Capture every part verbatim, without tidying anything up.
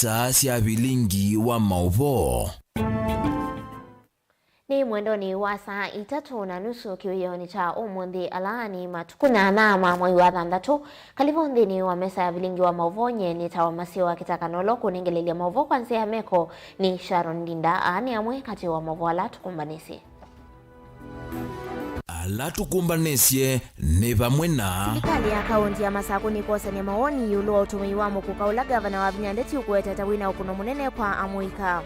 Saa sya vilingi wa maũvoo. Nĩ mwendonĩ wa saa itatũ na nusu kĩwĩonĩ kya ũmũnthĩ, ala nĩ matukũ nyanya ma mwei wa thanthatũ. Kalĩvo nthĩnĩ wa mesa ya vilingi wa maũvoo, nye nĩtawa Maseo wa Kĩtakanolo. Kũnengelelya maũvoo kwa nzĩa ya meko nĩ Sharon Ndinda. Aa nĩ amwe katĩ wa maũvoo ala tũkũmbanĩsye. Ala tũkũmbanĩsye nĩ vamwe na. Silikalĩ ya kaũnti ya Masakũ nĩkwosany'a mawoni ĩũlũ wa ũtũmĩi wa mũkũka ũla ngavana Wavinya Ndeti ũkũweta ta wĩna ũkũno mũnene kwa amũika.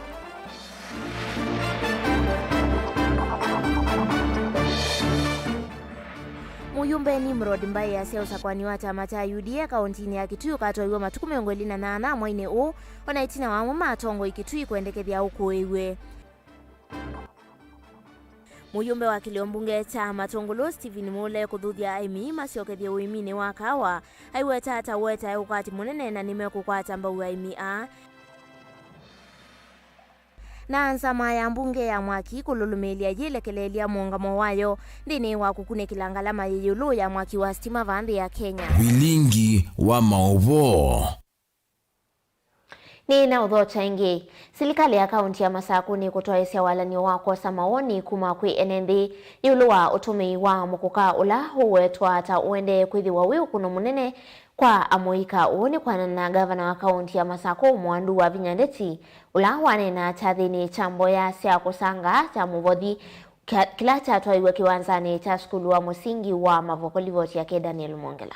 Mũyumbe Nimrod Mbai asya ũsakwani wa kyama kya U D A kaũntinĩ ya Kitui ũkatwaiwe matukũ mĩongo ĩlĩ na nyanya mwainĩ ũũ, ona ĩtina wa amwe ma atongoi Kitui kwendekethya ũkũĩw'e. Mũyumbe wa kĩlĩo mbunge kya Matũngũlũ, Stephen Mule, kũthuthya aĩmi masyokethye ũĩminĩ wa kaawa, aiweta ta ũetae ũkwati mũnene na nĩmekũkwata mbau aĩmi aa. Na nzama ya mbunge ya mwaki kũlũlũmĩĩlya yĩlekeleelya mũũngamo wayo nthĩnĩ wa kũkunĩkĩla ngalama yĩ ĩũlũ ya mwaki wa sitima vaa nthĩ ya Kenya. Vilingi wa maũvoo. Nĩ na ũthokya ĩngĩ. Silikalĩ ya kaũnti ya Masakũ nĩkũtwaĩsya walany'o wa kwosa mawoni kuma kwĩ ene nthĩ ĩũlũ wa ũtũmĩi wa mũkũka ũla ũwetwa ta ũendee kwĩthĩwa wĩ ũkũno mũnene kwa amũika. Ũũ nĩ kwanana na ngavana wa kaũnti ya Masakũ, Mwandu Wavinya Ndeti, ũla waneenaa kyathĩnĩ kya mboya sya kũsanga kya mũvothi kya-, kĩla kyatwaiwe kĩwanzanĩ kya sukulu wa mũsingi wa Mavoko. Livoti yake Daniel Mwongela.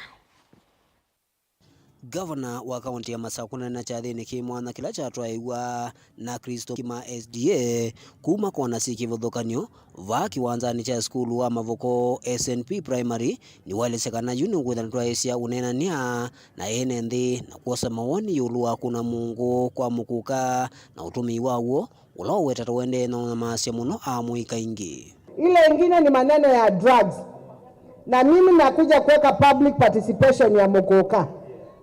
Ngavana wa kaũnti ya Masakũ nena kyathĩnĩ kĩ mwanya kĩla kyatwaĩwa na Kristo Kima S D A kuma kona syĩ kĩvathũkany'o vaa kĩwanzanĩ kya sukulu wa Mavoko S N P Primary, nĩwaelesya kana yu nĩũkwĩthwa nĩtwaĩsya ũneenany'a na ene nthĩ na kwosa mawoni ĩũlũ wa kũna mũngũ kwa mũkũka na ũtũmĩi waw'o ũla ũwetata ũendee na ũnyamaasya mũno amũika aingĩ. Ile ingine ni maneno ya drugs. Na mimi nakuja kuweka public participation ya muguka.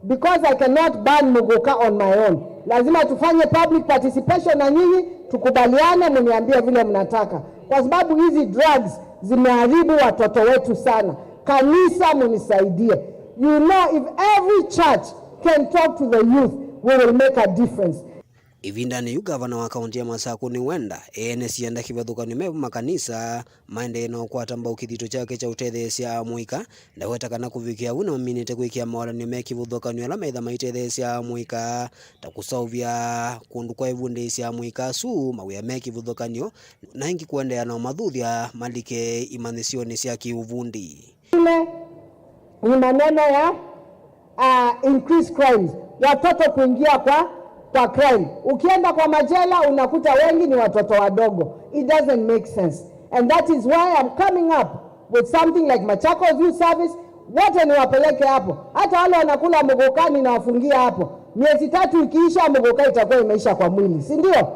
Because I cannot ban muguka on my own. Lazima tufanye public participation na nyinyi, tukubaliane, mniambie vile mnataka. Kwa sababu hizi drugs zimeharibu watoto wetu sana. Kanisa, mnisaidie. You know, if every church can talk to the youth, we will make a difference. Ĩvindanĩ yu, ngavana wa kaũnti ya Masakũ nĩwenda ene syĩenda kĩvathũkany'o me vo makanisa maendee na ũkwata mbau kĩthito kyake kya ũtetheesya amũika. Ndaweta kana kũvikĩa vu nĩmaminĩte kwĩkĩa mawalany'o me kĩvathũkany'o ala metha maitetheesya amũika, ta kũseũvya kũndũ kwa ivundĩĩsya amũika asu mawĩa me kĩvathũkany'o, na ĩngĩ kũendeea na ũmathuthya malike imanyĩsyonĩ sya kĩũvundi. Ile ni maneno ya, uh, increased crimes, watoto kuingia kwa, kwa crime. Ukienda kwa majela unakuta wengi ni watoto wadogo. It doesn't make sense. And that is why I'm coming up with something like Machakos Youth Service. Wote niwapeleke hapo. Hata wale wanakula muguka ninawafungia hapo. Miezi tatu ikiisha, muguka itakuwa imeisha kwa mwili, si ndio?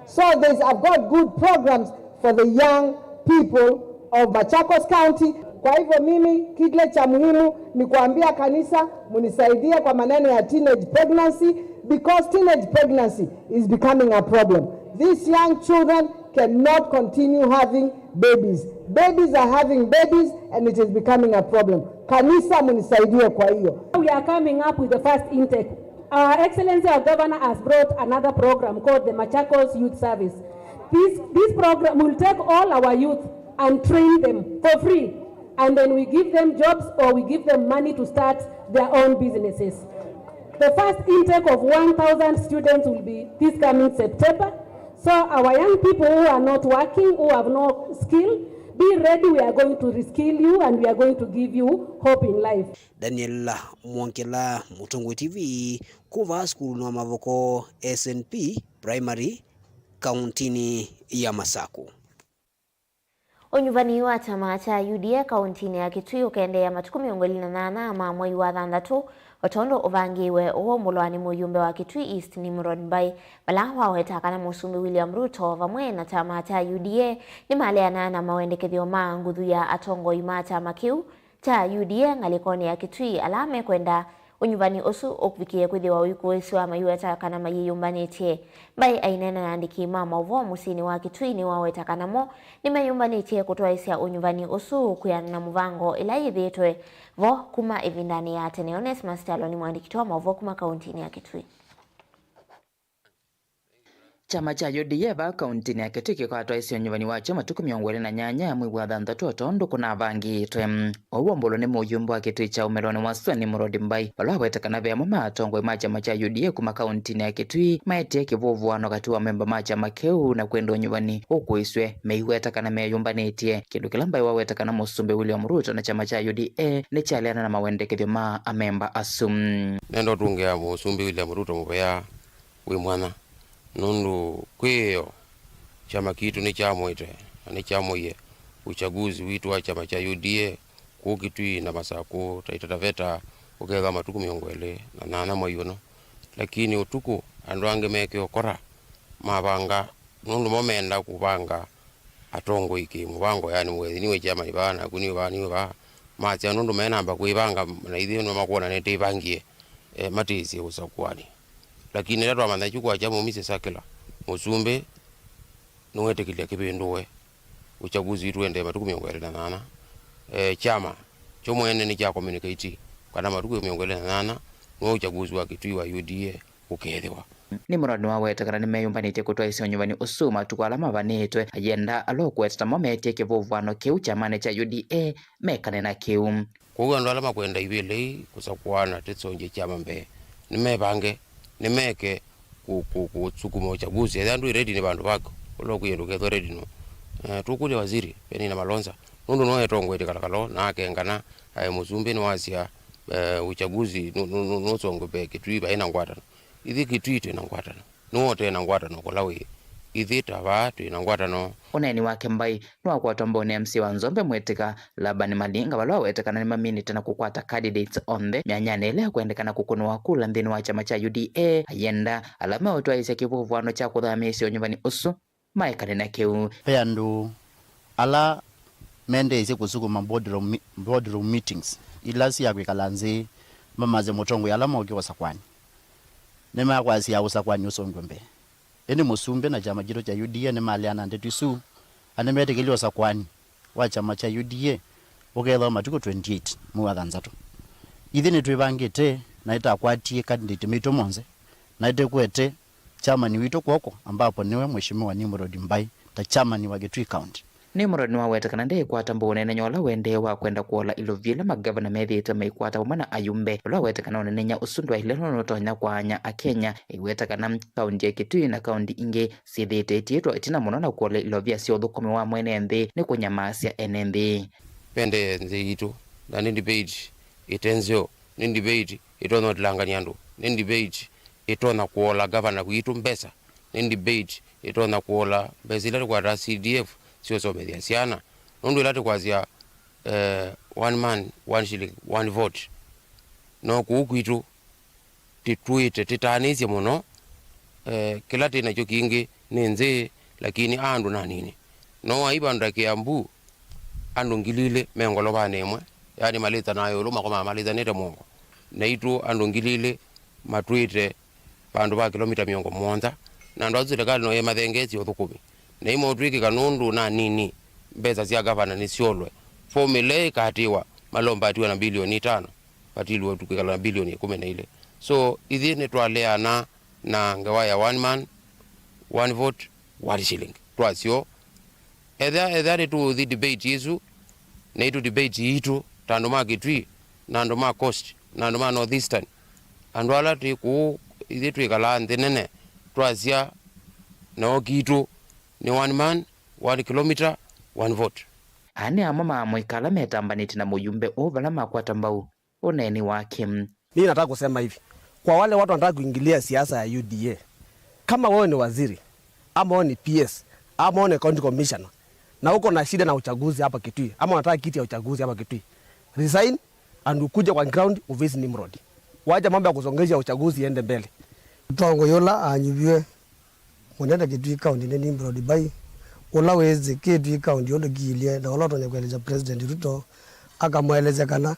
So there's, I've got good programs for the young people of Machakos County. Kwa hivyo mimi, kile cha muhimu ni kuambia kanisa, munisaidie kwa maneno ya teenage pregnancy, because teenage pregnancy is becoming a problem. These young children cannot continue having babies. Babies are having babies and it is becoming a problem. Kanisa, munisaidie kwa hiyo. We are coming up with the first intake. Our Excellency, our Governor, has brought another program called the Machakos Youth Service. This, this program will take all our youth and train them for free, and then we give them jobs or we give them money to start their own businesses. The first intake of one thousand students will be this coming September. So our young people who are not working, who have no skill, be ready, we are going to reskill you and we are going to give you hope in life. Daniel Mwongela, Mũtongoi T V, kuma sukulu wa Mavoko S N P Primary, kauntinĩ ya Masakũ. Ũnyuvani wa kyama kya U D A kauntinĩ ya Kitui ũkendeea matukũ mĩongo ĩlĩ na nyanya ma mwei wa thanthatũ, o tondũ ũvangĩĩwe ũwaumbũlwa nĩ mũyumbe wa Kitui East Nimrod Mbai, vala waweta kana Mũsumbĩ William Ruto vamwe na kyama kya U D A nĩmaleana na mawendekethyo ma nguthu ya atongoi ma kyama kĩu kya U D A ngalĩkonĩ ya Kitui, ala mekwenda ũnyuvani ũsu ũvikĩe kwĩthĩwa ũikũĩsw'a maiweta kana mayĩyũmbanĩtye. Mbai aineena na andĩki ma maũvoo mũsyĩnĩ wa Kitui nĩwaweta kana mo nĩmeyũmbanĩtye kũtwaĩsya ũnyuvani ũsu kwĩana na mũvango ĩla yĩthĩĩtwe vo kuma ĩvindanĩ ya tene. Onesmus Kyalo nĩ mũandĩki wa maũvoo kuma kauntinĩ ya Kitui. Kyama kya U D A vaa kauntinĩ ya Kitui kĩkwatwaĩsye ũnyuvani wakyo matukũ mĩongo ĩlĩ na nyanya mwei wa thanthatũ o tondũ kũnavangĩtwe. Ũu wambũlwa nĩ mũyumbe wa Kitui kya ũmelonĩ wa sua Nimrod Mbai, vala aweta kana ve amwe ma atongoi ma kyama kya U D A kuma kauntinĩ ya Kitui maetie kĩvũvũano katĩ wa memba ma kyama kĩu na kwenda ũnyuvani ũkũĩsw'e meiweta kana meyũmbanĩtye, kĩndũ kĩla Mbai waweta kana Mũsumbĩ William Ruto na kyama kya U D A nĩkyaleana na mawendekethyo ma amemba asu. Nenda ũtũngĩa Mũsumbĩ William Ruto mũvea wĩ mwanya, nũndũ kwĩyo kyama kitũ nĩkyamũĩte na nĩkyamũie uchaguzi witũ wa kyama kya U D A kũu Kitui na Masakũ, Taita Taveta, ũkethwa matukũ mĩongo ĩlĩ na nyanya mwei ũno. Lakini ũtukũ andũ angĩ mekĩa ũkora, mavanga, nũndũ mo menda kũvanga atongoi kĩ mũvango, yani mũgethi nĩwe kyama nĩ vaa, naku nĩwe vaa, nĩwe vaa. Masya nũndũ menamba kwĩvanga, na ithyĩ nĩmakwona nĩtĩvangie, eh, matĩsye ũsakũani. Lakini ĩla twamanya kyu kwakya maumisye sakĩla, mũsumbĩ nĩwetĩkĩlya kĩvĩndũwe, uchaguzi witũ ũendee matukũ mĩongo ĩlĩ na nyanya. Eh, kyama kyo mwene nĩkya communicate kana matukũ mĩongo ĩlĩ na nyanya nĩwe uchaguzi wa Kitui wa U D A ũkethĩwa. Nimrod nĩwaweta kana nĩmeyũmbanĩtye kũtwaĩsya ũnyuvani ũsu matukũ ala mavanĩtwe, ayenda ala ũkweta namo metie kĩvũvũano kĩu kyamanĩ kya U D A mekane na kĩu. Kwoou andũ ala makwenda ivĩla ii kũsakũana tĩsongye kyama mbee, nĩmevange, nĩmeke kũ-, kũ-, kũsukuma uchaguzi. Ethĩa ndwĩ ready nĩ vandũ vaku, ũla ũkwĩe ndũkethwe ready no. Eh, tũkũlya waziri Penina Malonza, nũndũ no etongoetye kalakalo na akengana, aĩ mũsumbĩ nĩwasya, eh, uchaguzi nũ-, nũ-, nũ-, nũsongwe mbee Kitui vaĩ na ngwatano. Ithyĩ Kitui twĩ na ngwatano. Nũũ ũte na ngwatano kũla wĩ? Ithyĩ ta vaa twĩ na ngwatano. Ũneeni wake Mbai nĩwakwatwa mbaũnĩ M C A wa Nzombe Mwĩtĩka Laban Malinga, vala waweta kana nĩmaminĩte na kũkwata candidates onthe myanyanĩ ĩla ĩkwendekana kũkũnĩwa kula nthĩnĩ wa kyama kya U D A, ayenda ala meũtwaĩĩsya kĩvũvũano kya kũthamĩĩsya ũnyuvani ũsu maekane na kĩu. Ve andũ ala mendeeisye kũsukuma boardroom mi-, boardroom meetings ila sya kwĩkala nzĩ mamasye mũtongoi ala moke ũsakwani. Nĩmakwasya ũsakwani ũsongw'e mbee. Ĩndĩ mũsumbĩ na kyama kitũ kya U D A nĩmaleana na ndeto isu, na nĩmetĩkĩlye ũsakwani wa kyama kya U D A ũkethĩwa matukũ twenty-eight mwei wa thanthatũ. Ithyĩ nĩtwĩvangĩte na nĩtakwatie candidate maitũ monthe, na nĩtũkwete chairman witũ kw'oko, ambapo nĩwe Mheshimiwa Nimrod Mbai, ta chairman wa Kitui County. Nimrod nĩwaweta kana ndeĩkwata mbau ũneenany'a ũla ũendee wa kwenda kũola ilovia ila magavana methĩĩtwe maikwata vamwe na ayumbe, ũla waweta kana ũneenany'a ũsu ndwaĩle nũndũ nũtonya kwaany'a Akenya, aiweta kana kaunti ya Kitui na kaunti ingĩ syĩthĩĩte itiĩtwa ĩtina mũno na kũola ilovia sya ũthũkũmi wa mwene nthĩ nĩ kũnyamaasya ene nthĩ. Pendee nthĩ yitũ, na nĩ debate ĩte nzeo, nĩ debate ĩtonya ũtilangany'a andũ, nĩ debate ĩtonya kũola gavana witũ mbesa, nĩ debate ĩtonya kũola mbesa ila tũkwataa C D F syosomethya syana. Nũndũ ĩla tũkwasya, eh, one man, one shilling, one vote, no kũu kwitũ tĩtwĩte tĩtanĩsye mũno, eh, kĩla twĩ nakyo kingĩ nĩ nzĩ, lakini andũ nanini. No wai vandũ ta Kĩambu, andũ ngili ilĩ me ngolovanĩ ĩmwe, yani malĩtanaa ĩũlũ, makomaa malĩtanĩte mũongo. Naitũ andũ ngili ilĩ matwĩte vandũ va kĩlomita mĩongo mũonza, na andũ asu silikalĩ no ĩmathengeesye ũthũkũmi. Na ĩmotw'ĩkĩka nũndũ nanini, mbesa sya gavana nĩsyolwe. Fomula ĩkatĩwa, malomba atiwa na bilioni itano, vatilwe ũtukĩkala na bilioni ĩkũmi na ilĩ. So, ithyĩ nĩtwaleana na ngewa ya one man, one vote, one shilling. Twasyo, ethĩa, ethĩa nĩtũũthi debate ĩsu, naitũ debate yitũ, ta andũ ma Kitui, na andũ ma Coast, na andũ ma North Eastern, andũ ala twĩ kũu, ithyĩ twĩkalaa nthĩ nene, twasya, noo kitũ nĩ one man, one kilometer, one vote. Aa nĩ amwe ma amũika ala metambanĩtye na mũyumbe ũũ vala makwata mbau ũneeni wake. Mimi nataka kusema hivi, kwa wale watu wanataka kuingilia siasa ya U D A, kama wewe ni waziri, ama wewe ni P S, ama wewe ni county commissioner, na uko na shida na uchaguzi hapa Kitui, ama unataka kiti ya uchaguzi hapa Kitui, resign and ukuje kwa ground uface Nimrod. Wacha mambo ya kusongesha uchaguzi iende mbele. Mũtongoi ũla anyuviwe mũnene Kitui County nĩ Nimrod Mbai, ũla wĩsĩ Kitui County ũndũ kĩilye na ũla ũtonya kũelesya President Ruto, akamũelesya kana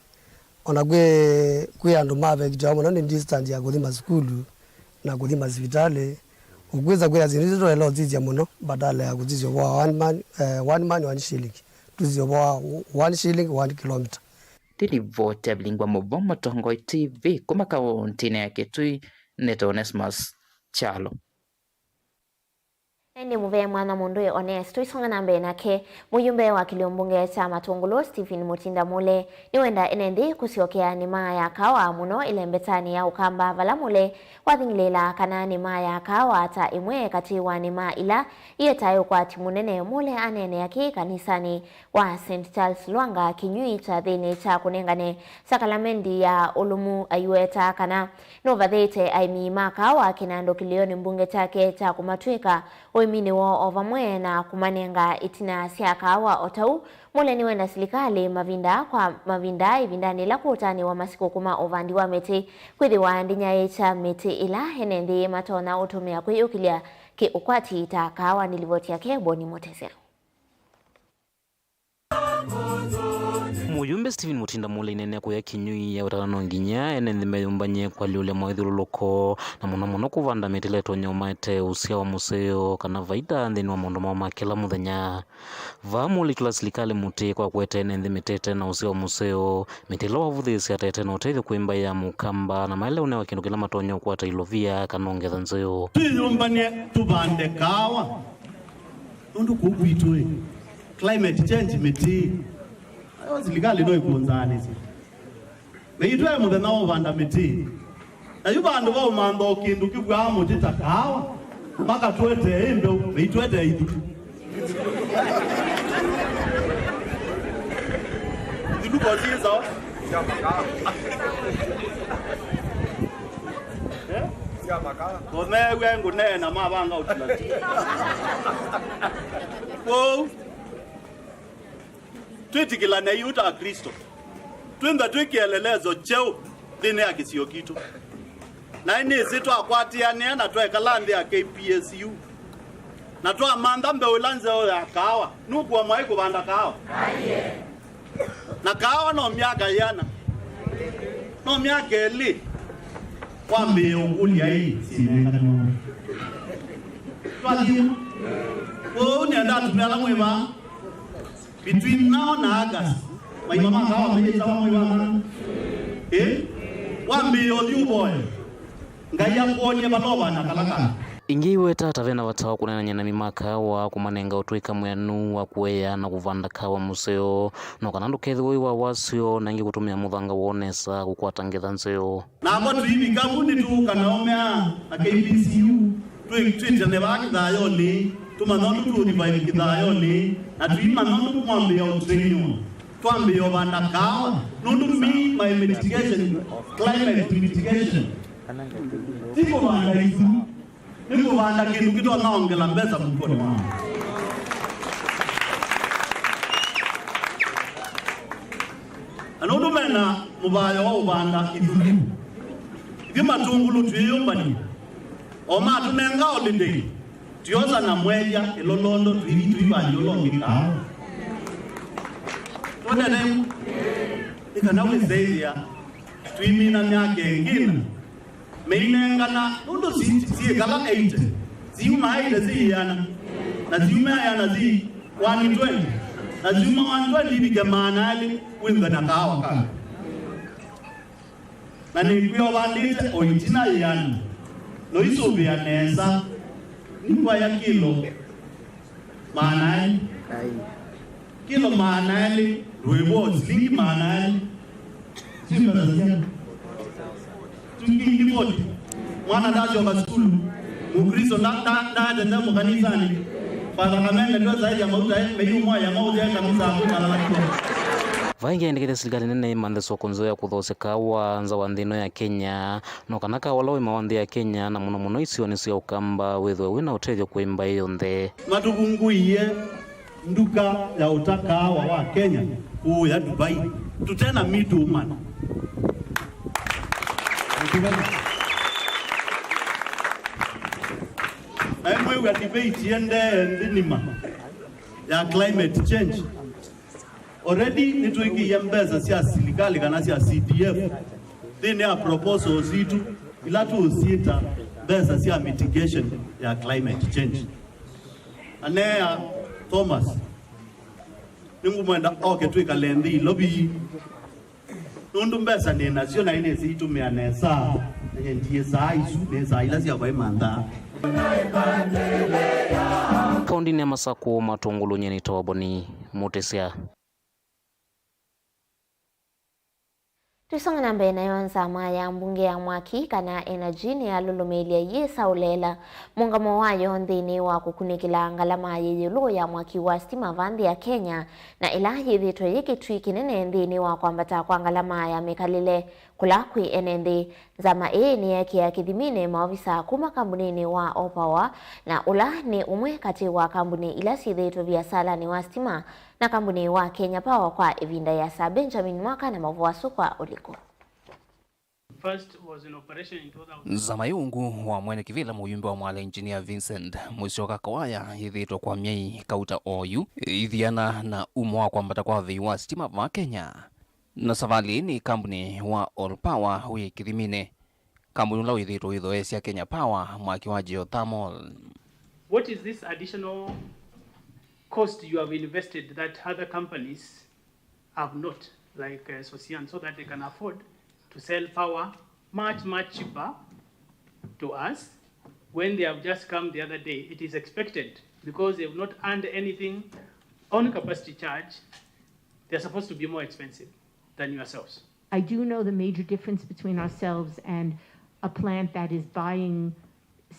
ona kwĩ, kwĩ andũ mavekitiwa mũno nĩ distance ya kũthi masukulu na kũthi masivitalĩ. Ũkwĩsa kwĩtha syĩndũ isu tũtoela ũsisya mũno, badala ya kũsisya ũvoo wa one man, eh, one man, one shilling, tusisye ũvoo wa one shilling, one kilometer. Ndĩlivoti ya Vilingwa Mũvo, Mũtongoi T V, kuma kaũntĩnĩ ya Kitui, nĩtawa Onesmus Kyalo. Nĩ mũvea mwana mũndũ e Ones. Tũisonga na mbee nake, mũyumbe wa kĩlio mbunge kya Matũngũlũ, Stephen Mutinda Mule, nĩwenda ene nthĩ kũsyokea nĩma ya kaawa mũno ĩlembetanĩ ya Ũkamba, vala Mule wathing'ĩlĩĩla kana nĩma ya kaawa ta ĩmwe katĩ wa nĩma ila ietae ũkwati mũnene. Mule aneenea kĩĩ kanisanĩ wa Saint Charles Lwanga Kĩnyui kyathĩnĩ kya kũnengane sakalamendi ya ũlũmu, aiweta kana nũvathĩte aĩmi ma kaawa kĩnandũ kĩlĩonĩ mbunge kyake kya kũmatw'ĩka ũĩminĩ woo o vamwe na kũmanenga ĩtina sya kaawa. O ta ũu, Mule nĩwenda silikalĩ mavinda kwa mavinda, ĩvindanĩ ĩla kũũtanĩwa masikũ kuma ũvandi wa mĩtĩ, kwĩthĩwa ndĩnyaĩĩkya mĩtĩ ĩla ene nthĩ matonya ũtũmĩa kwĩyũkĩlya kĩ ũkwati ta kaawa. Nĩ livoti yake Boni Mutesya. Mũyumbe Stephen Mutinda Mule aineenea kũya Kĩnyui awetana no nginya ene nthĩ meyũmbany'e kũalyũlya mawĩthyũlũlũko, na mũno mũno kũvanda mĩtĩ ĩla ĩtonya ũmaete ũsyao wa mũseo kana vaita nthĩnĩ wa maũndũ moo ma kĩla mũthenya. Vaa Mule aitũla silikalĩ mũtĩ kwa kũete ene nthĩ mĩtĩ ĩte na ũsyao mũseo, mĩtĩ ĩla wavũthĩĩsya ta ĩte na ũtethyo kwĩ mbaĩ ya Mũkamba, na maelewe nĩ o kĩndũ kĩla matonya ũkwata ilovia kana ongetha nzeo. Twĩyũmbany'e tũvande kaawa. Nũndũ kũu kwitũ-ĩ, climate change mĩtĩ. Ayo silikalĩ no ĩkũnzaanĩsye. Veitũ e mũthenya wa ũvanda mĩtĩ. Na yu vandũ va ũmantha o kĩndũ kĩvw'aa mũtĩ ta kaawa, makatũetee ĩ mbeũ, veitũetee ithuku. Ithuku ko syĩ sawa? Eh? Sya makala. Komeew'a ngũneena mavanga ũtulati. Kwoou, twĩtĩkĩlanei yu ta Aklĩsto. Twĩntha twĩ kĩelelezo kyeũ nthĩnĩ ya kĩsio kitũ. Naĩ nĩsĩ twakwatĩanĩa na twekala nthĩ ya K P S U, na twamantha mbeũ ĩla nzeo ya kaawa, nũkũa mwaĩ kũvanda kaawa? Na kaawa no myaka yĩana? No myaka ĩlĩ. Wambĩĩe ũkũlya ĩ, sinenganwa. Twathima. Ũu nĩenda atumĩa ala mwĩ vaa. Between now na August, maima ma kaawa mayĩtawa mwei wa kana? Ĩ? Wambĩĩe ũthi ũvoye. Ngai akwony'e vala ũvanda kala kana. Ĩngĩ aiweta ta ve na vata wa kũneenany'a na aĩmi ma kaawa, kũmanenga ũtũĩka mwĩanu wa kũea na kũvanda kaawa mũseo, no kana ndũkethĩwe wĩ wa wasyo, na ĩngĩ kũtũmĩa mũthanga woo nesa kũkwata ngetha nzeo. Nakwa tũivika vu nĩtũũka na ũmea na K P C U, twĩ-, twĩtane vaa kĩthayonĩ, tũmanya ũndũ tũũthi vai kĩthayonĩ, na tũimanya ũndũ tũkwambĩĩa ũtrainiwa. Twambĩĩa ũvanda kaawa, nũndũ mi, my mitigation, climate mitigation, ti kũvanda isu, nĩ kũvanda kĩndũ kĩtonya ongela mbesa mũkonĩ wao. Na nũndũ mena mũvayo wa ũvanda ithukũ, ithyĩ Matũngũlũ twĩyũmbany'a, o matũnenga holiday, twosa na mwelya ĩlolondo tũithi tũivalyũlũkĩka. Twendete nĩ kana wĩseĩthĩa twĩmina myaka ĩngĩ na meinengana, nũndũ si-, syĩkala eighty, syuma eighty syĩana, na syuma ĩana syĩ one twenty, na syuma one twenty ivike maana elĩ, wĩmbe na kaawa kangĩ. Na nĩkwĩa ũvandĩte o itina yĩana, noisũvĩa nesa, nĩkwaya kilo maana elĩ. Ai. Kilo maana elĩ, rwĩvo, silingi maana elĩ. Sio mbesa siana. Silingi forty. Mwana ndasyoka sukulu. Mukristo nda-, nda-, ndaendete mũkanisani. Father Kamene ndwesaĩthya mauta, eh, meyu moya maũthya kanisa kũkalala kilo. Vaingĩ endekete silikalĩ nene ĩmanthe soko nzeo ya kũthoosya kaawa nza wa nthĩ ĩno ya Kenya, no kana kaawa ũla ũĩmawa nthĩ ya Kenya, na mũno mũno isionĩ sya Ũkamba, wĩthwe wĩ na ũtethyo kwĩ mbaĩ yonthe. Matũvunguie nduka ya ũta kaawa wa Kenya kũũya Dubai. Tũte na middleman. Naĩ mwĩw'a debate ĩendee nthĩ nima ya climate change. Already nĩtwĩkĩie mbesa sya silikalĩ kana sya C D F nthĩnĩ ya proposals sitũ ila tũũsyĩta mbesa sya mitigation ya climate change. Aneea Thomas, nĩngũmwenda oke twĩkale nthĩ Ilovi, nũndũ mbesa nĩ nasyo naĩ nĩsĩ itũmĩa nesa, na ndiĩsaa isu, nĩsaa ila sya vai manthaa. Kaũndĩnĩ ya Masakũ, Matũngũlũ, nyie nĩtawa Boni Mũtĩsya. Tũisonga na mbee, nayo nzama ya mbunge ya mwaki kana energy nĩyalũlũmĩĩlye ĩyĩsa ũleela mũũngamo wayo nthĩnĩ wa kũkunĩkĩla ngalama yĩ ĩũlũ ya mwaki wa sitima va nthĩ ya Kenya, na ĩla yĩthĩĩtwe yĩ kĩtui kĩnene nthĩnĩ wa kwambata kwa ngalama ya mĩkalĩle kũla kwĩ ene nthĩ. Nzama ĩĩ nĩyeekĩa kĩthiminĩ maovisa kuma kambunĩnĩ wa All Power, na ũla nĩ ũmwe katĩ wa kambuni ila syĩthĩĩtwe viasalanĩ wa sitima na kambuni wa Kenya Power kwa ĩvinda ĩasa. Benjamin Mwaka na maũvoo asu kwa ũliku. First was in operation in two thousand. Nzama ĩ ungu wa mwene kĩvĩla mũyumbe wa Mwala Engineer Vincent Musyoka Kawaya yĩthĩĩtwe kwa myei kauta oyu ithiana na umo wa kwambata kwa vei wa sitima va Kenya. Na savalĩ ĩĩ nĩ kambuni wa All Power wĩ kĩthiminĩ, kambuni ũla wĩthĩĩtwe ũithoesya Kenya Power mwaki wa geothermal. What is this additional cost you have invested that other companies have not, like, uh, Sosian, so that they can afford to sell power much, much cheaper to us when they have just come the other day? It is expected, because they have not earned anything on capacity charge, they're supposed to be more expensive than yourselves. I do know the major difference between ourselves and a plant that is buying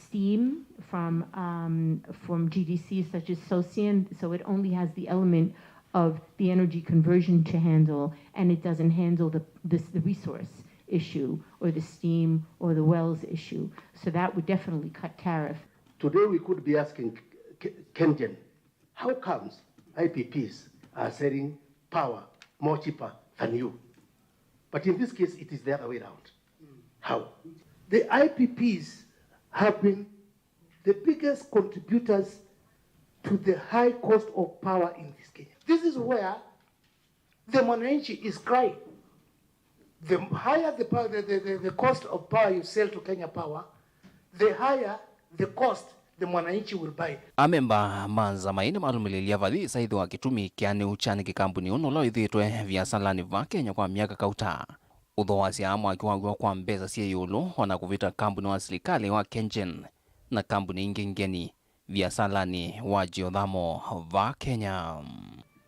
steam from, um, from G D Cs such as Sosian, so it only has the element of the energy conversion to handle, and it doesn't handle the, this, the resource issue or the steam or the wells issue. So that would definitely cut tariff. Today we could be asking K-, K-, Kengen, how comes I P Ps are selling power more cheaper than you? But in this case, it is the other way around. How? The I P Ps have been the biggest contributors to the high cost of power in this Kenya. This is where the mwananchi is crying. The higher the, power, the, the, the, the cost of power you sell to Kenya Power, the higher the cost the mwananchi will buy. Amemba ma nzama ĩĩ nĩmalũmĩlĩlya vathi ĩsa ĩthĩwa kĩtumi kĩanĩu kya nĩkĩ kambuni ũũ ũla wĩthĩĩtwe viasalanĩ va Kenya kwa myaka kauta ũthooasya mwaki waw'o kwa mbesa syĩ ĩũlũ, o na kũvĩta kambuni wa silikalĩ wa Kengen na kambuni ingĩ ngeni viasalanĩ wa geothermal va Kenya.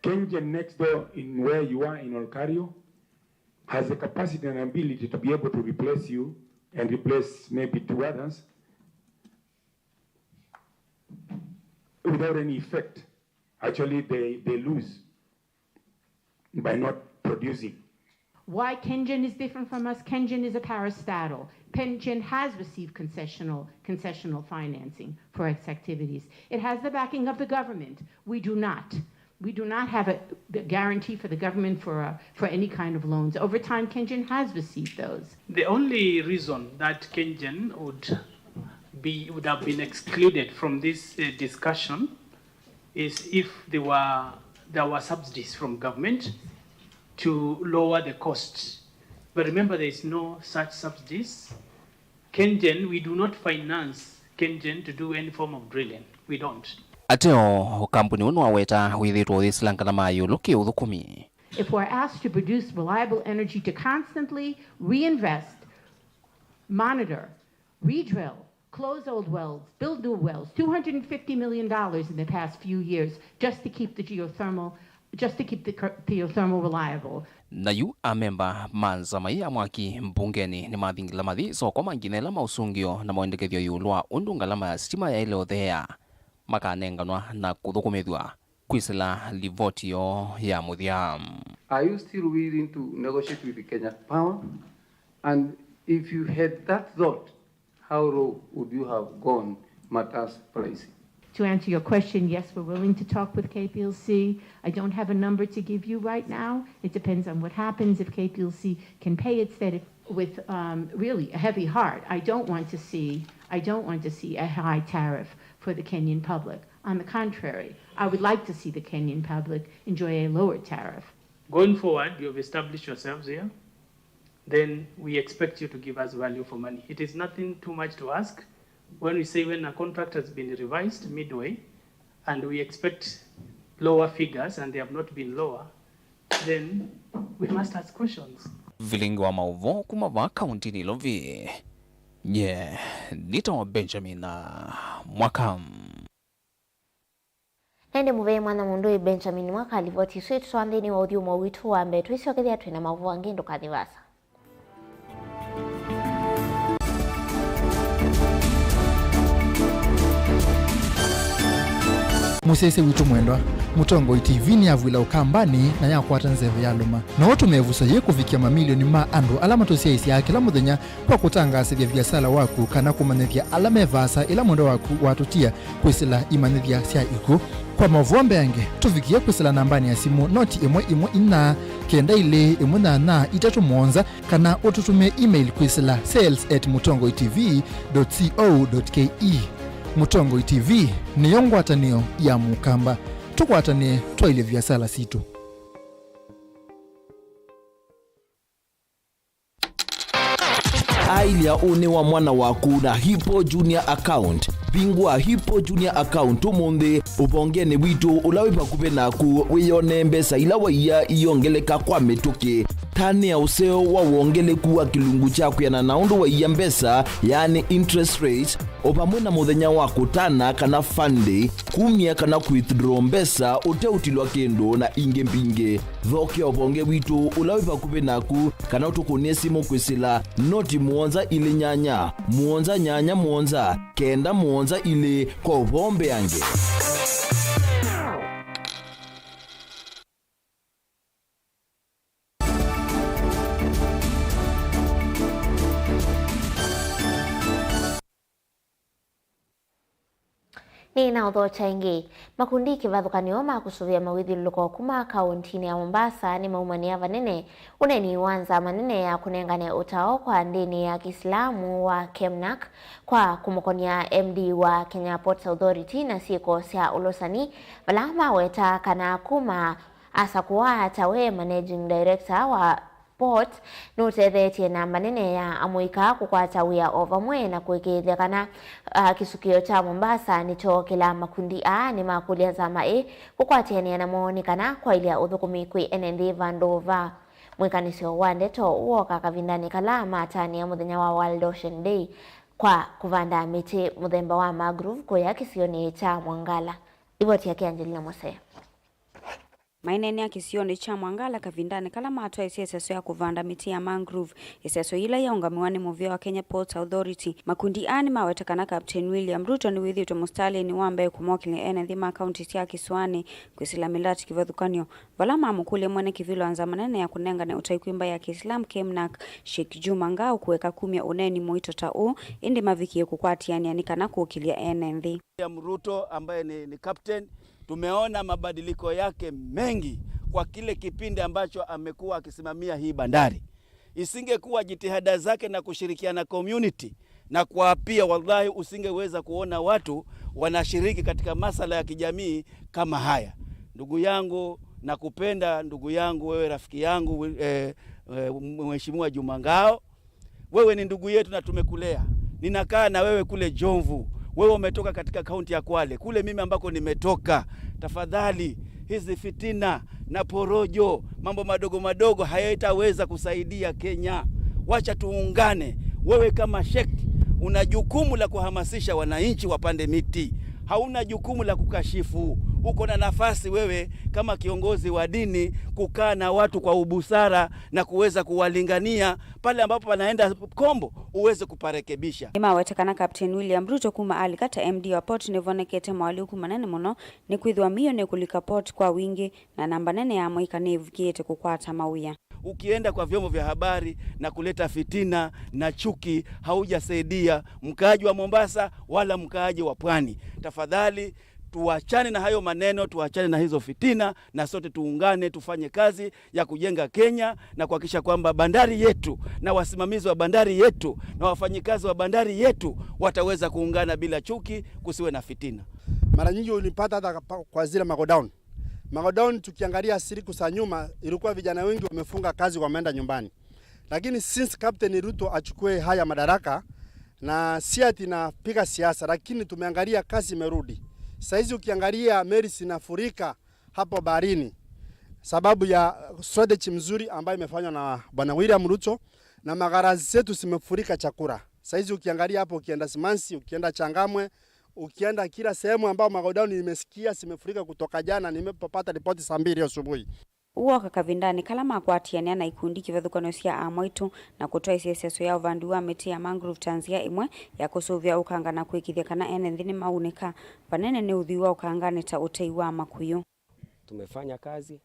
Kengen next door in where you are in Olkario has the capacity and ability to be able to replace you and replace maybe two others without any effect. Actually, they, they lose by not producing. Why Kengen is different from us? Kengen is a parastatal. Kengen has received concessional, concessional financing for its activities. It has the backing of the government. We do not. We do not have a, the guarantee for the government for, uh, for any kind of loans. Over time, Kengen has received those. The only reason that Kengen would be, would have been excluded from this, uh, discussion is if there were, there were subsidies from government to lower the cost. But remember, there is no such subsidies. Kengen, we do not finance Kengen to do any form of drilling. We don't. Ateo, kambuni ũũ nĩwaweta wĩthĩĩtwe ũyĩsĩla ngalama ya ĩũlũ kĩ ũthũkũmi. If we're asked to produce reliable energy to constantly reinvest, monitor, redrill, close old wells, build new wells, two hundred fifty million dollars in the past few years just to keep the geothermal, just to keep the cur-, geothermal reliable. Na yu amemba ma nzama ĩĩ ya mwaki mbungenĩ nĩmathingĩla mathi soko ma nginya ĩla maũsũngĩo na maendekethyo ĩũlũ wa ũndũ ngalama ya sitima yaĩle ũtheea makanenganwa na kũthũkũmĩthw'a kwĩsĩla livoti yoo ya mũthya. Are you still willing to negotiate with Kenya Power? And if you had that thought, how low would you have gone matters pricing? To answer your question, yes, we're willing to talk with K P L C. I don't have a number to give you right now. It depends on what happens, if K P L C can pay its debt. If, with, um, really a heavy heart, I don't want to see, I don't want to see a high tariff for the Kenyan public. On the contrary, I would like to see the Kenyan public enjoy a lower tariff. Going forward, you have established yourselves here. Then we expect you to give us value for money. It is nothing too much to ask. When we say when a contract has been revised midway and we expect lower figures and they have not been lower, then we must ask questions. Vilingi wa maũvoo kuma vaa kaunti Nairobi, Nye nĩtawa Benjamin, ah, Mwaka. Na ĩndĩ mũvea mwanya mũndũ ĩ Benjamin Mwaka livoti isu ĩtũtwaa nthĩnĩ wa ũthyũmũo witũ wa mbee. Twĩsyokethya twĩ na maũvoo angĩ, ndũkathi vaasa. Mũsyaĩĩsya witũ mwendwa, Mũtongoi T V nĩyavw'ĩla Ũkambanĩ na yakwata nzeve ya lũma. No ũtũme ĩvuso yĩĩ kũvikĩa mamilioni ma andũ ala matũsyaĩĩsyaa kĩla mũthenya kwa kũtangaasĩthya viasala waku kana kũmanyĩthya ala me vaasa ĩla mwendwa waku watũtia kwĩsĩla imanyĩthya sya ikw'ũ. Kwa maũvoo mbeange, tũvikĩe kwĩsĩla nambanĩ ya simũ noti ĩmwe ĩmwe inya kenda ilĩ ĩmwe nyanya itatũ mũonza, kana ũtũtũmĩe email kwĩsĩla sales at mũtongoi T V dot co dot K E. Mũtongoi T V nĩyo ngwatanĩo ya Mũkamba. Tũkwatanĩe twaĩlye viasala sitũ. Aĩlya ũnĩ wa mwana waku na Hippo Junior Account. Vingũa Hippo Junior Account ũmũnthĩ ũvongenĩ witũ ũla wĩ vakuvĩ naku, wĩyonee mbesa ila waia iyongeleka kwa mĩtũkĩ. Tanĩa ũseo wa wongeleku wa kĩlungu kya kwĩanana na ũndũ waia mbesa, yaani interest rate, o vamwe na mũthenya wa kũtana kana fun day, kumya kana withdraw mbesa ũteũtilwa kĩndũ, na ingĩ mbingĩ. Thokea ũvonge witũ ũla wĩ vakuvĩ naku, kana ũtũkũnĩe simũ kwĩsĩla noti mũonza ilĩ nyanya, mũonza nyanya mũonza, kenda mũonza ilĩ kwa ũvoo mbeange. Nĩ na ũthokya ĩngĩ. Makundi kĩvathũkany'o ma kũsũvĩa mawĩthyũlũlũko kuma kaũntinĩ ya Mombasa nĩmaumanĩa vanene ũneeni wa nzama nene ya kũnengane ũtao kwa ndĩni ya Kĩislamu wa Kemnak kwa kũmũkonya M D wa Kenya Ports Authority na syĩko sya ũlũsani, vala maweta kana kuma asakũa ta we managing director wa Port nũtetheetye namba nene ya amũika kũkwata wĩa o vamwe na kũĩkĩĩthya kana, ah, kĩsukĩo kya Mombasa nĩkyookĩla. Makundi aa nĩmakũlya nzama ĩĩ kũkwatĩanĩa namo nĩ kana kwaĩlya ũthũkũmi kwĩ ene nthĩ vandũ va mwĩkanĩsyo wa ndeto wooka kavindanĩ kala matanĩa mũthenya wa World Ocean Day kwa kũvanda mĩtĩ mũthemba wa mangrove kũya kĩsionĩ kya Mwangala. Livoti yake Angelina Mosea. Maineenea kĩsionĩ kya Mwangala kavindanĩ kala matwaĩsye ĩseso ya kũvanda mĩtĩ ya mangrove, ĩseso yĩla yaũngamiwa nĩ mũvĩa wa Kenya Ports Authority. Makundi aa nĩmaweta kana Captain William Ruto nĩwĩthĩĩtwe mũsitalĩnĩ wa mbee kũmokĩlya ene nthĩ ma kaunti sya kĩsũanĩ kwĩsĩla mĩlati kĩvathũkany'o, vala mamũkũlya mwene kĩvĩla wa nzama nene ya kũnengane ũtai kwĩ mbaĩ ya Kĩislamu Kemnak, Sheikh Juma Ngao, kũeka kumya ũneeni mũito ta ũũ, ĩndĩ mavikĩe kũkwatĩanĩa nĩ kana kũkĩlya ene nthĩ. William Ruto ambaye ni, ni captain, tumeona mabadiliko yake mengi kwa kile kipindi ambacho amekuwa akisimamia hii bandari. Isingekuwa jitihada zake na kushirikiana community na kuwaapia, wallahi, usingeweza kuona watu wanashiriki katika masala ya kijamii kama haya. Ndugu yangu, nakupenda, ndugu yangu, wewe rafiki yangu, eh, eh, Mheshimiwa Juma Ngao, wewe ni ndugu yetu na tumekulea. Ninakaa na wewe kule Jomvu. Wewe umetoka katika kaunti ya Kwale, kule mimi ambako nimetoka. Tafadhali, hizi fitina na porojo, mambo madogo madogo hayaitaweza kusaidia Kenya. Wacha tuungane. Wewe kama Sheikh, una jukumu la kuhamasisha wananchi wapande miti. Hauna jukumu la kukashifu. Uko na nafasi wewe kama kiongozi wa dini kukaa na watu kwa ubusara na kuweza kuwalingania pale ambapo panaenda kombo uweze kuparekebisha. Nĩmawete kana Captain William Ruto kuma alika ta M D wa Port nĩvonekete moalyũku manene mũno, nĩkwĩthĩwa mĩio nĩkũlika Port kwa wingĩ, na namba nene ya amũika nĩĩvikĩĩte kũkwata mawĩa. Ukienda kwa vyombo vya habari na kuleta fitina na chuki, haujasaidia mkaaji wa Mombasa wala mkaaji wa Pwani. Tafadhali, tuachane na hayo maneno, tuachane na hizo fitina, na sote tuungane, tufanye kazi ya kujenga Kenya na kuhakikisha kwamba bandari yetu na wasimamizi wa bandari yetu na wafanyikazi wa bandari yetu wataweza kuungana bila chuki, kusiwe na fitina. Mara nyingi unipata hata pa-, kwa zile magodown. Magodown tukiangalia siku za nyuma, ilikuwa vijana wengi wamefunga kazi, wameenda nyumbani. Lakini since Captain Ruto achukue haya madaraka, na si ati napiga siasa, lakini tumeangalia kazi imerudi. Saizi ukiangalia meli zinafurika hapo baharini, sababu ya strategy mzuri ambayo imefanywa na Bwana William Ruto, na magara zetu zimefurika chakula. Saizi ukiangalia hapo, ukienda Simansi, ukienda Changamwe, ukienda kila sehemu ambao magodown nimesikia zimefurika kutoka jana, nimepata ripoti saa mbili asubuhi. Ũu woka kavindanĩ kala makwatianĩa na ikundi kĩvathũkany'o sya amwaitũ na kũtwaĩsya ĩseso ya ũvandi wa mĩtĩ ya mangrove ta nzĩa ĩmwe ya kũsũvĩa ũkanga na kũĩkĩĩthya kana ene nthĩ nĩmaunĩka vanene nĩ ũthwii wa ũkanganĩ ta ũtei wa makũyũ. Tumefanya kazi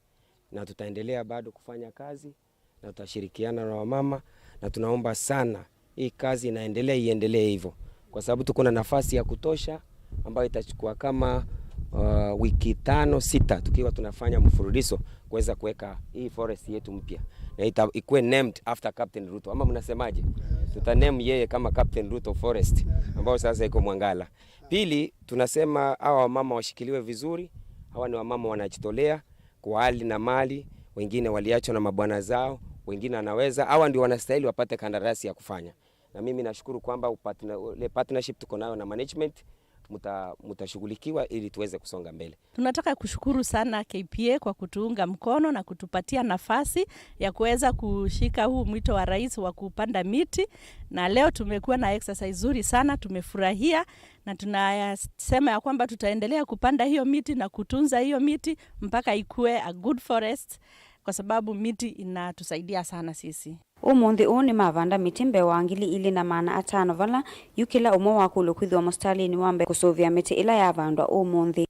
na tutaendelea bado kufanya kazi na tutashirikiana na wamama, na tunaomba sana hii kazi inaendelea, iendelee hivyo, kwa sababu tuko na nafasi ya kutosha ambayo itachukua kama uh, wiki tano sita tukiwa tunafanya mfululizo kuweza kuweka hii forest yetu mpya na ita, ikuwe named after Captain Ruto, ama mnasemaje? Tuta name yeye kama Captain Ruto Forest, ambayo sasa iko Mwangala. Pili, tunasema hawa wamama washikiliwe vizuri. Hawa ni wamama wanajitolea kwa hali na mali, wengine waliachwa na mabwana zao, wengine wanaweza, hawa ndio wanastahili wapate kandarasi ya kufanya. Na mimi nashukuru kwamba upatna-, ile partnership tuko nayo na management, muta-, mutashughulikiwa ili tuweze kusonga mbele. Tunataka kushukuru sana K P A kwa kutuunga mkono na kutupatia nafasi ya kuweza kushika huu mwito wa rais wa kupanda miti, na leo tumekuwa na exercise nzuri sana, tumefurahia, na tunasema ya kwamba tutaendelea kupanda hiyo miti na kutunza hiyo miti mpaka ikue a good forest, kwa sababu miti inatusaidia sana sisi. Ũmũnthĩ ũũ nĩmavanda mĩtĩ mbee wa ngili ilĩ na maana atano vala yu kĩla ũmwe wakũlw'a kwĩthĩwa mũsitalĩnĩ wa mbee kũsũvĩa mĩtĩ ĩla yavandwa ũmũnthĩ.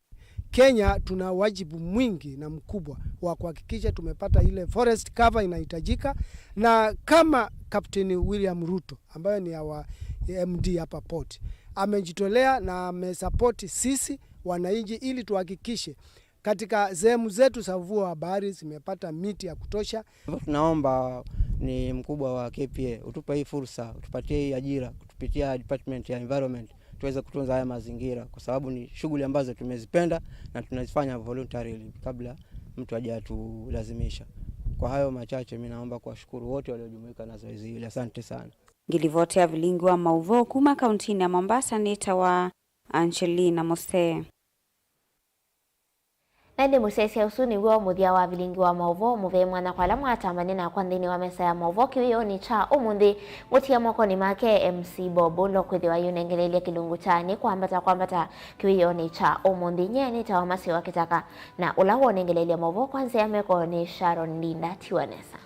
Kenya tuna wajibu mwingi na mkubwa wa kuhakikisha tumepata ile forest cover inahitajika, na kama Captain William Ruto ambaye ni our M D hapa port amejitolea na amesapoti sisi wananchi ili tuhakikishe katika sehemu zetu za ufuo wa bahari zimepata miti ya kutosha. Hivyo tunaomba ni mkubwa wa K P A utupe hii fursa, utupatie hii ajira kutupitia department ya environment, tuweze kutunza haya mazingira, kwa sababu ni shughuli ambazo tumezipenda na tunazifanya voluntarily kabla mtu hajatulazimisha. Kwa hayo machache, mimi naomba kuwashukuru wote waliojumuika na zoezi hili. Asante sana. Ngilivoti ya vilingi wa mauvoo kuma kauntinĩ ya Mombasa nĩtawa Angelina Mose. Na ĩndĩ mũsyaĩĩsya, ũsu nĩw'o mũthya wa vilingi wa maũvoo. Mũvee mwanya kwa ala mwatambany'a nakwa nthĩnĩ wa mesa ya maũvoo kĩwĩonĩ kya ũmũnthĩ. Mũtie mokonĩ make M C Bob, ũla ũkwĩthĩwa ayũnengeleelya kĩlungu kya nĩ kwambata kwambata kĩwĩonĩ kya ũmũnthĩ. Nyie nĩtawa Maseo wa Kĩtaka, na ũla wonengeleelya maũvoo kwa nzĩa ya meko nĩ Sharon Ndinda. Tiwa nesa.